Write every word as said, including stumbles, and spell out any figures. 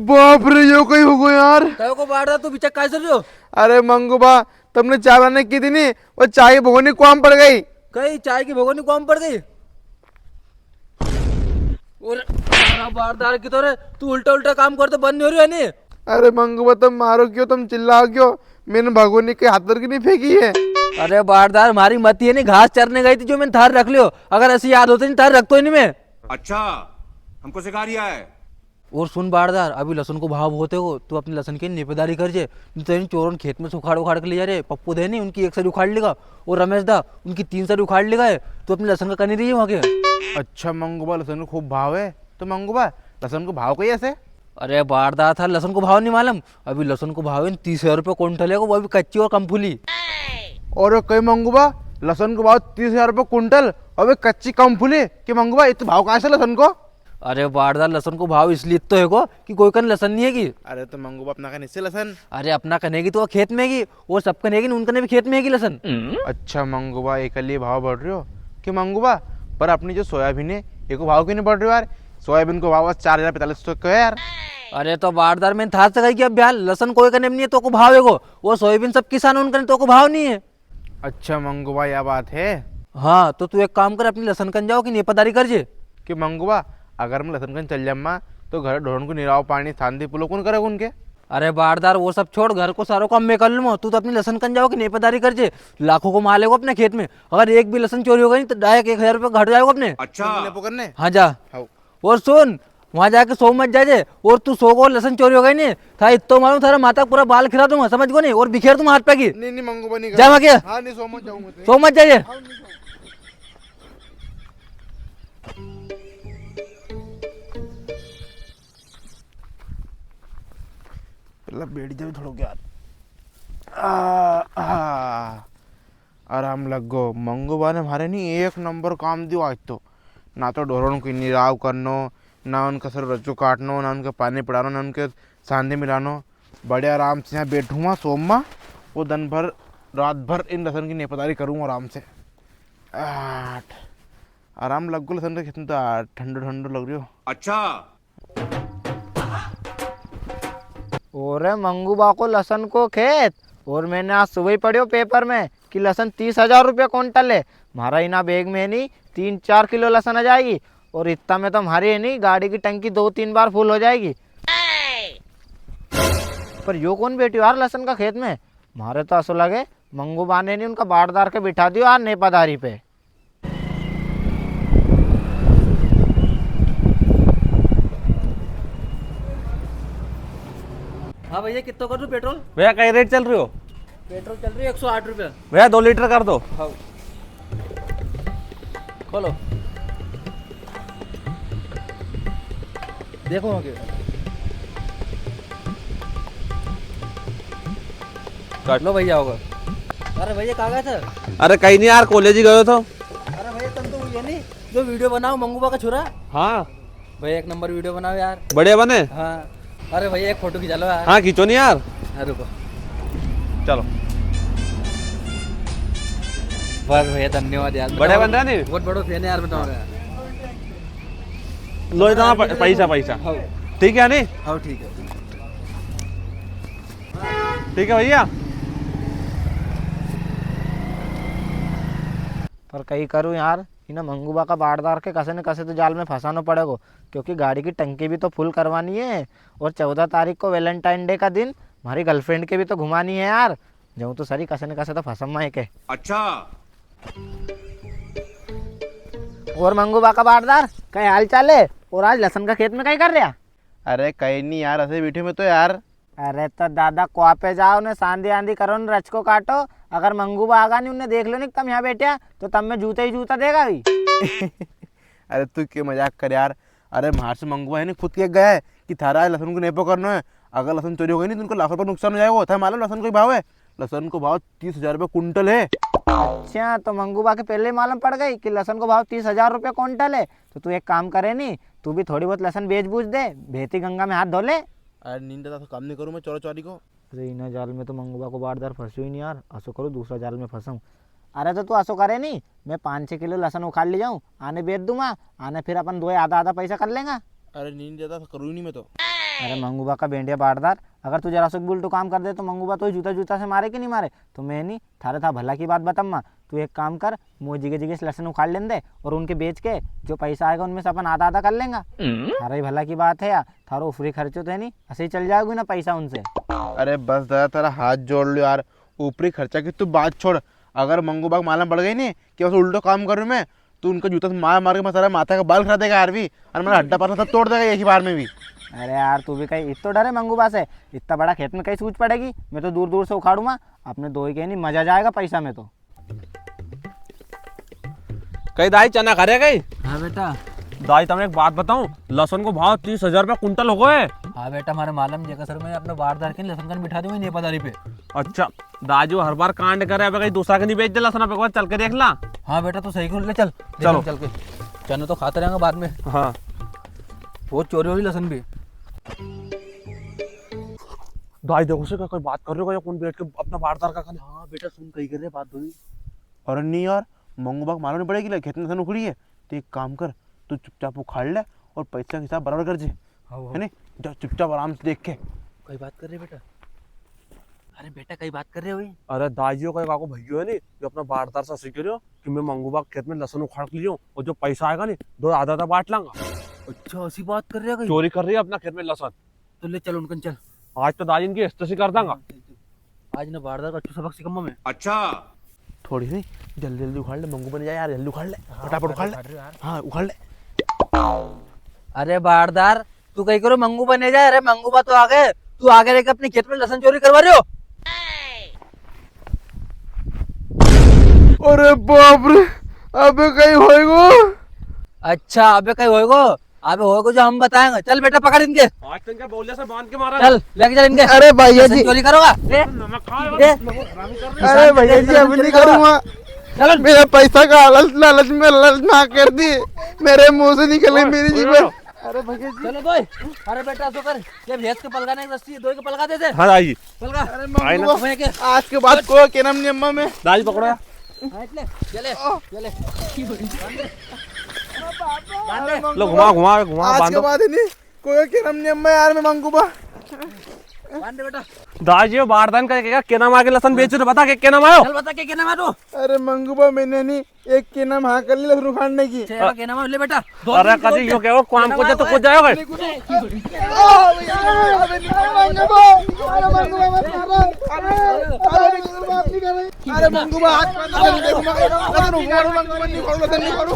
बाप रे, यो कई हो गयो यार? कहो को बारदार, तू बिचक काय सर जो? अरे मंगू बा, तुमने चाय बनाने की थी नी, वो चाय की भगोनी कुआं में पड़ गई। कई चाय की भगोनी कुआं में पड़ गई? और सारा बारदार की तो रे, तू उल्टा उल्टा काम करतो बंद नहीं हो रही है नी? अरे मंगू बा, तुम मारो क्यों, तुम चिल्लाओ क्यों? मैंने भगोनी के हाथ धर के नहीं फेंकी है। अरे बारदार, मारी मती है नी, घास चरने गई थी जो मैंने थार रख लियो। अगर ऐसी याद होती नी, थार रखतो ही नी मैं। अच्छा, हमको सिखा रिया है। और सुन बारदार, अभी लसन को भाव बहुत है वो, तू अपनी लसन की नेपेदारी कर जे, नी तो इन चोरों ने खेत में से उखाड़ उखाड़ के ले जा रहे। पप्पू दे नी, उनकी एक सरी उखाड़ लेगा, और रमेश दा, उनकी तीन सरी उखाड़ लेगा है। तू अपनी लसन का कनी रही है वहाँ के। अच्छा मंगू बा, लसन को खूब भाव है, तो मंगू बा, लसन को भाव कई ऐसे? अरे बारदार, थारे लसन को भाव नी मालूम? अभी लसन को भाव है तीस हजार रुपये कुंटल है, वो भी कच्ची और कम फूली। और कई मंगू बा, लसन को भाव तीस हजार रुपये कुंटल, और भी कच्ची कम फूली? कि मंगू बा, इतना भाव कहाँ से लसन को? अरे बारदार, लसन को भाव इसलिए तो है को कि कोई कन लसन नी है की। अरे तो मंगू बा, अपना कन इससे लसन? अरे अपना कने की तो वो खेत में की, वो सब कने की, उनकने भी खेत में है की लसन। अच्छा मंगू बा, एकलिए भाव बढ़ रह्यो कि मंगू बा, पर अपनी जो सोयाबीन है, एको भाव क्यों नी बढ़ रह्यो यार? सोयाबीन को भाव बस चार हजार पैंतालीस सौ को है यार। अरे तो बारदार, मैंने थार से कही कि अब यार लसन कोई कने भी नी है, तो को भाव है को, वो सोयाबीन सब किसान उनकने, तो को भाव नी है। अच्छा मंगू बा, या बात है? हाँ, तो तू एक काम कर, अपनी लसन कन जाओ कि नेपादारी कर जे। कि मंगू बा, अगर मैं लसन कन चल जामा, तो घर ढोरन को निराव पानी सांदी पुलो कौन करेगा उनके? अरे बारदार, वो सब छोड़, घर को सारो काम मैं कर लूँ। तू तो अपनी लसन कन जाओ कि नेपादारी कर जे। लाखों को माल है वो अपने खेत में, अगर एक भी लसन चोरी हो गई तो डायरेक्ट एक हजार रुपये घट जाएगा अपने। अच्छा। नेपो करने? हाँ जा। हाँ। और सुन, वहां जाके सो मत जाजे, और तू सो को लसन चोरी हो गई नी, था इतो मालूम, थारा माता पूरा बाल खिरा दूंगा, समझ को नी, और बिखेर दूंगा हाथ पे की। नी, नी, मंगू बा, नी जा करूँ। वहां के। हाँ, नी, सो मत जाऊंगा तो। सो मत जाजे। हाँ, नी जाऊँ। पहला बैठ जाओ थोड़ो यार। आ, आ, आराम लग गो। मंगू बा ने म्हारे नी एक नंबर काम दियो आज तो। ना तो ढोरण को निराव करनो, ना उनका सर रज्जो काटनो, ना उनके पानी पिलानो, ना उनके सांदे मिलानो। बड़े आराम से यहाँ बैठूंगा, सोमा, वो दिन भर, रात भर इन लसन की नेपदारी करूंगा आराम से। आठ, आराम लग गो लसन के खेत में तो, आठ, ठंडो ठंडो लग रही हो। अच्छा। ओरे मंगू बा को लसन को खेत, और मैंने आज सुबह ही पढ़्यो पेपर में कि लसन तीस हजार रुपया कुंटल है। म्हारा इना बैग में नी तीन चार किलो लसन आ जाएगी, और इतना में तो म्हारी है नी गाड़ी की टंकी दो तीन बार फुल हो जाएगी। पर यो कौन बैठ्यो यार लसन का खेत में? म्हारे तो असो लगे मंगू बा ने नी उनका बारदार के बिठा दियो यार नेपादारी पे। हाँ भैया, कितना कर दूं पेट्रोल? भैया, कई रेट चल रही हो? पेट्रोल चल रही है एक सौ आठ रुपया। भैया, दो लीटर कर दो। हाँ। खोलो। देखो आगे। काट लो भैया, होगा। अरे भैया, कहाँ गए थे? अरे कहीं नहीं यार, कॉलेज ही गयो थो। अरे भैया, तुम तो वही है नहीं, जो वीडियो बनाओ मंगू बा का छोरा। हाँ। भैया, एक नंबर वीडियो बनाओ यार। बढ़िया बने? हाँ। अरे भैया, एक फोटो खिंचा लो यार। हाँ, खींचो नहीं यार। हाँ, रुको। चलो। बस भैया, धन्यवाद यार। बढ़िया बन रहा नहीं? बहुत बड़ो फैन है यार मैं तुम्हारा। लो इतना प-, पैसा, पैसा। हाँ। ठीक है नहीं? हाँ, ठीक है। ठीक है भैया। पर कई करूँ यार, इन्हें मंगू बा का बारदार के कसे न कसे तो जाल में फंसानो पड़ेगो, क्योंकि गाड़ी की टंकी भी तो फुल करवानी है और चौदह तारीख को वैलेंटाइन डे का दिन म्हारी गर्लफ्रेंड के भी तो घुमानी है यार। जाऊँ तो सरी कसे न कसे तो फंसम माय के। अच्छा। और मंगू बा का बारदार, कई हाल चाल है? और आज लसन का खेत में कई कर रहा? अरे कई नहीं यार, ऐसे बैठे में तो यार। अरे तो दादा, कुआ पे जाओ ने, सांदी आंदी करो ने, रचको काटो। अगर मंगू बा आगा नी, उन्हें देख लो नी, तम यहाँ बैठा, तो तम में जूता ही जूता देगा भी। अरे तू क्यों मजाक कर यार। अरे म्हार से मंगू बा है नी, खुद के गया है कि थारा आज लसन को नेपो करनो है। अगर लसन चोरी हो गई नी, तो उनको लाखों रुपया नुकसान हो जाएगा। था मालूम लसन को भाव है? लसन को भाव तीस हजार रुपये कुंटल है। अच्छा, तो मंगू बा के पहले ही मालूम पड़ गई कि लसन को भाव तीस हजार रुपये कुंटल है। तो तू एक काम करे नी, तू भी थोड़ी बहुत लसन बेच बूझ दे, बेती गंगा में हाथ धो ले। अरे नींद तो काम नहीं करूँ मैं चोरा चोरी को। अरे इना जाल में तो मंगू बा को बारदार फंसो ही नहीं यार। असो करूँ, दूसरा जाल में फंसाऊँ। अरे तो तू असो करे नी, मैं पाँच छः किलो लसन उखाड़ ले जाऊँ, आने बेच दूंगा, आने फिर अपन दो आधा आधा पैसा कर लेंगा। अरे नींद ज्यादा करूँ ही नहीं मैं तो। अरे मंगूबा का बेंडिया बारदार, अगर तू जरा सो भी उल्टो काम कर दे तो मंगूबा तो जूता जूता से मारे कि नी मारे? तो मैं नी, थारे था भला की बात बताऊँ माँ। तू एक काम कर, मोजी के जगह से लसन उखाड़ लेने दे और उनके बेच के जो पैसा आएगा उनमें से अपन आधा आधा कर लेंगा। थारा ही भला की बात है यार, थारो ऊपरी खर्चो तो है नी, ऐसे ही चल जाएगा ना पैसा उनसे। अरे बस दादा, थारा हाथ जोड़ लो यार, ऊपरी खर्चा की तू बात छोड़। अगर मंगूबा के मालूम पड़ गई नी कि बस उल्टो काम कर रही हूँ मैं, तो उनका जूता से मार मार के मैं सारा माथा का बाल खड़ा देगा यार भी, और मेरा हड्डा पसला सब तोड़ देगा एक ही बार में भी। अरे यार, तू भी कहीं इतो डरे मंगूबा से? इतना बड़ा खेत में कहीं सूझ पड़ेगी? मैं तो दूर दूर से उखाड़ूंगा, अपने दो ही के नी मजा जाएगा पैसा में तो। कई दाई चना खा रहे कई? हाँ बेटा। दाई, तमे एक बात बताऊं, लसन को भाव तीस हजार रुपया कुंटल हो गए। हाँ बेटा, मारे मालूम, जेका सर में अपने बारदार के लसन कन बिठा दूंगा नेपादारी पे। अच्छा, दाजू हर बार कांड करे, अबे कहीं दूसरा के नी बेच दे लसन, अब एक बार चल के देख ला। हाँ बेटा, तू सही कर ले, चल। चलो। चल के। चना तो खाते रहेंगे बाद में। हाँ। बहुत चोरी हो रही लसन भी। दाई देखो से, कोई बात कर रहे हो या कौन बैठ के अपना बारदार का खाने? हाँ बेटा, सुन, कहीं कर रहे बात दोई। अरे नी यार, मंगू बा के मालूम नी पड़ेगी, ले, खेत में लसन उखड़ी है। तो एक काम कर, तू चुपचाप उखाड़ ले और पैसा के हिसाब बराबर कर जे। हाँ, हाँ। है नी? जा चुपचाप आराम से देख के। कई बात कर रहे बेटा? अरे बेटा, कई बात कर रहे हो ये? अरे दाजियो का एक आको भैयो है नी, जो अपना बारदार से सीख रहे हो कि मैं मंगू बा के खेत में लसन उखाड़ के लियो और जो पैसा आएगा नी, दो आधा आधा बांट लांगा। अच्छा, ऐसी बात कर रहे हो कई? चोरी कर रही है अपना खेत में लसन। तो ले चल उनकन चल। आज तो दाजी इनकी ऐसी तैसी कर दांगा। हाँ, चल, चल। आज ना बारदार का अच्छो सबक सिखाऊंगा मैं। अच्छा। थोड़ी सी जल्दी जल्दी उखाड़ ले, मंगू बन जाए यार, जल्दी उखाड़ ले, हाँ, फटाफट उखाड़ ले। उखाड़ रहे यार। हाँ, उखाड़ ले। अरे बारदार, तू कई करो मंगू बने जाए? अरे मंगू बा तो आ गए, तू आगे रह के अपने खेत में लसन चोरी करवा रहे हो। अरे बाप रे, अबे कई होएगो? अच्छा, अबे कई होएगो? अबे होएगो जो हम बताएंगे। चल बेटा, पकड़ इनके। आज तो इनका बोलिया से बांध के मारा। चल, लेके चल इनके। अरे भैया जी। चोरी करोगा? ए, नमक खा ए, अरे भैया जी, अब नी करूँगा। चल। मेरा पैसा का लालच, लालच में लालच ना कर दी, मेरे मुंह से निकले ओए, मेरी ओए, जीवन। ओए। अरे भैया जी। चलो दोई। अरे बेटा, सो कर, ये भैंस के पलगाने की रस्सी, दोई के पलगा दे दे। हाँ, आई। पलगा। अरे आए ना। मंगू बा, आज के बाद कोई के नाम नी अम्मा मैं। दाजी पकड़ो यार। हाँ, इतने। ये ले, ये ले। अरे लो, मंगू घुमा, बा, घुमा, घुमा, आज के बाद ही नी, कोई के नाम नी अम्मा यार, मैं मंगू बा। बांध दे बेटा। दाजी, यो बारदान का, के नाम आके लसन बेच रहे, बता के, के नाम आयो? चल बता के, के नाम आ तू? अरे मंगू बा, मैंने नी एक के नाम हाँ कर ली लसन उखाड़ने की। चेहरा के नाम ले बेटा। अरे कदी यो कहो, काम को जा तो को जाओगे? अरे मंगू बा, आज के बाद लसन देखो, लसन उखाड़ो, मंगू बा, नी उखाड़ो, लसन नी उखाड़ो।